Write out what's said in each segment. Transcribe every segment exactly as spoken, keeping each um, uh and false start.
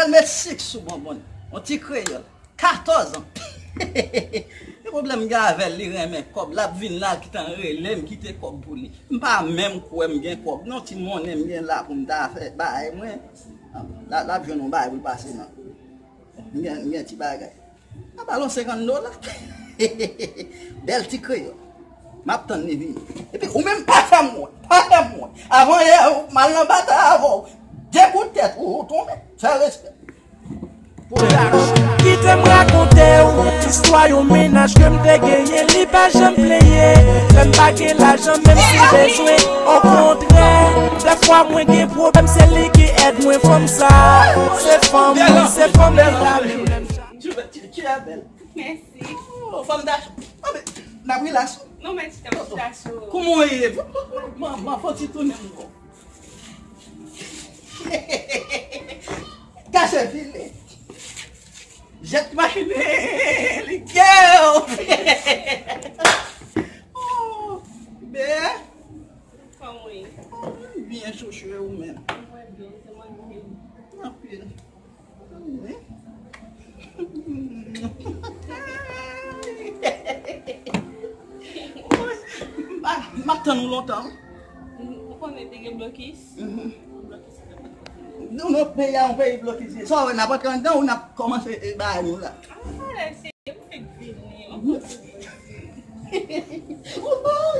Met sik sou bonbon. Yon ti kreyòl. Katòz an. Se pwoblèm m gen avè l, li renmen kòb. L ap vin la, l gentan rele m, kite kòb pou li. M pa menm kwè m gen kòb. Non, ti monnen m gen la pou m ta fè bagay mwen. L ap, l ap jwenn yon bagay pou l pase nan. M gen, m gen ti bagay. Apa lon senkant dola. Bèl ti kreyòl. M ap tann li vini. Epi ou menm pa fè m wont. Pa fè m wont. Avan yè, ou m al nan batay avè w. De kout tèt, ou, ou tonbe. Fè respè. Kite m rakonte w istwa yon mennaj ke m te genyen, li pa janm plenyen. Lè m pa gen lajan, menm si bezwen, okontrè. Dèfwa mwen gen pwoblèm, se li ki èd mwen, fanm sa. Se fanm, se fanm ki la menm, menm jan. Tu, tu, tu es belle. Mèsi. Oh, fanm dach. Oh, men, n ap rilaks. Non, men ti tanm ti dach. Kouman w ye? Manman, fò ti tounen m non. Kache file. Jèt machine. Li gè. Oh, bè. Kòman w ye? Byen chouchou, e ou menm? Mwen byen, se mwen menm. Anpil. M ap tann ou lontan. Ou konnen te gen blokis? Mhm. Blokis te fèt. Nou, nou, peyi a yon peyi blokis ye. Sa w wè, n ap antre anndan ou n ap kòmanse, e, bagay nou la. Ah, se ou fèk vini. Ou ba w.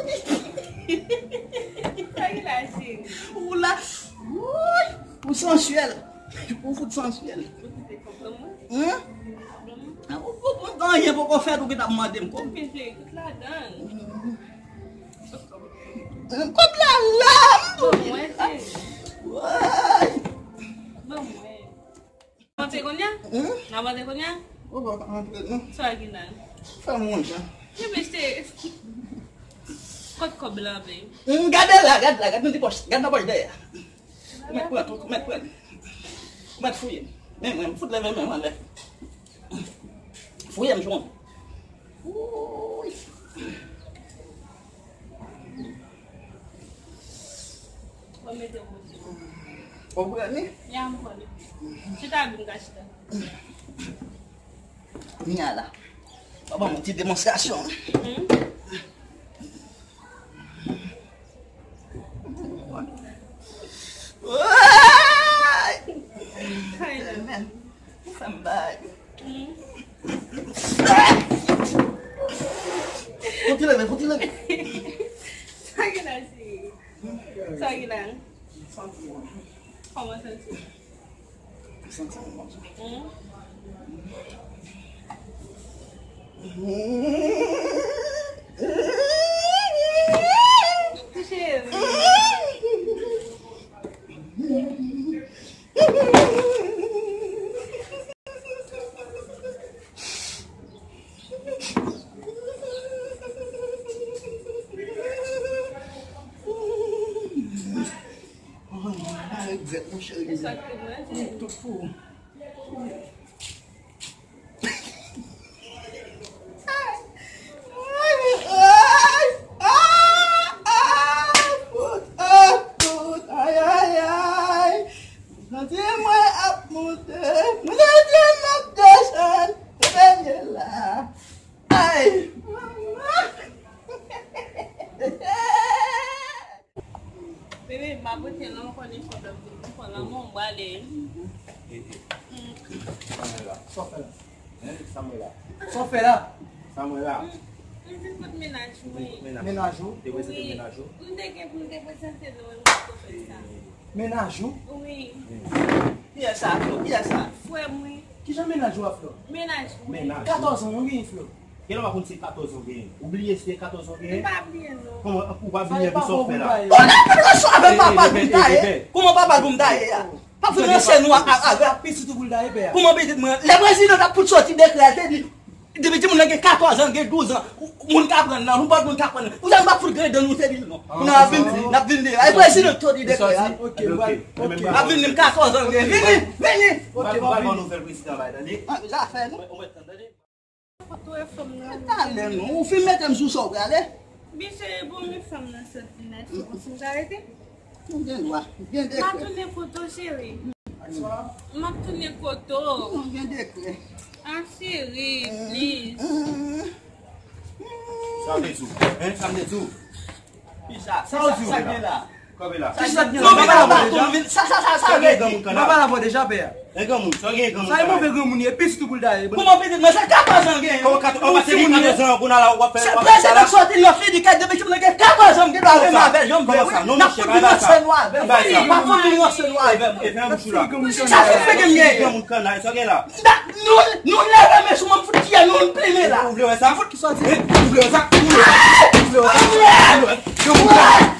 Sa ki la, cheri? Ou la. Woy! Ou sansyèl. Ou fout sansyèl. Ou kite kòb lan mwen? Hein? Kòb lan mwen? Ah, ou, ou, ou, anyen poko fèt, ou ki t ap mande m kòb. Men cheri, tout ladan l. Kòb la la, m tou. Ban mwen, cheri. Woy! Ban mwen. N ap antre kounye a? Hmm? N ap antre kounye a? Ou pa antre, non. Sa ki nan? Fè m wont, jan. Yo, mesye. Kot kòb la, be? Hmm, gade la, gade la, gade nan ti pòch, gade nan pòch dèyè. Ou mèt pran tout, ou mèt pran. Ou mèt fouye m. Men mwen, m fout leve men m anlè. Fouye m, jwenn. Wouy. Mwen mete w kote. Ou pran li? Ya, m pran li. Chita, vin ka chita. Nya la. Papa, yon ti demonstrasyon. Hmm? Woy! Kay la. Men, ou fè m bay. Hmm? Fò ti leve, fò ti leve. Sa gen la, cheri? Sa gen la? Santi w. Kòman santi w? Santi w konsa. Hmm? Cheri. Oh, mwen pa regrèt, monchè. Tout pou ou. Santi mwen ap monte, mwen santi m ap desann, premye la. Ay, manman. Bebe, m pa pote non, m konnen kòb la pou m pran lanmou, m prale. E, e. Sa w fè la? Sa w fè la? Hein? Sa mwen la. Sa w fè la? Sa mwen la. M, m vin kot mennaj mwen. Mennaj ou? Te prezante mennaj ou? M te gen pou m te prezante nou, m pa t ko fè sa. Mennaj ou? Wi. Kiyès sa, Flo? Kiyès sa? Frè m, wi. Kijan mennaj ou a, Flo? Mennaj mwen. Mennaj ou. Katòz an, ou genyen, Flo? Genlè w pa konn se katòz an w genyen. Ou bliye se katòz an w genyen? M pa bliye, non. Kòman, ou pa bliye, epi sa w fè la? Ou nan relasyon avè m, papa, pou m ta ye? Kòman papa pou m ta ye a? P ap fè relasyon nou a, a, avè pitit ou pou l ta ye, pè a? Kòman pitit mwen? Lè prezidan t ap fout soti dekrè, l te di, depi timoun nan gen katòz an, gen douz an, moun ka pran nan, nenpòt moun ka pran nan. Ou sa m p ap fout grenn dan nou, se li, non. Pou n ap vin, n ap vin de. E prezidan t soti dekrè a. Ok, ok. N ap vin di m katòz an, gen. Vini, vini. Ok, m pral ba w nouvèl prezidan la, tande. Ah, zafè nou. Ou mèt tann, tande. Foto e fanm nan. Talè non, ou fin mete m sou sa w prale? Mesye, bon, men fanm nan sot vin achte konsa m ka rete. Ou gen dwa, gen dekrè. M a tounen foto, cheri. M ap tounen kote w. Mwen gen dekrè. Ah, cheri, please. Sa m te di w? Hein? Sa m te di w? Sa w di w la? Kòbe la. Sa sa gen la? Sa sa sa gen la? Mwen pale avè w deja, pè. E granmoun, sa w gen granmoun? Sa e move granmoun ye, pitit ou pou l ta ye. Kòman pitit mwen? Se katòz an gen. Kòman katòz an? Ou se moun katòz an, kounye a la w ap fè, w ap fè sa la. Sòti nan fini kay depi ki mwen gen katòz an, m gen dwa renmen avè l, jan m vle. Kòman sa? Non, monchè, pa bay sa. Pa bay sa. Pa fout vin ranse nou avè m. E fè yon bouch ou la. Sa se fè gen mwen. Granmoun kannay, sa w gen la? Nou, nou leve men sou mwen, m fout tiye nou, m plimen la. Ou vle wè sa? Fout ki sòti. Ou vle wè sa? Ou vle wè sa? Ou vle wè sa? Granmoun kannay.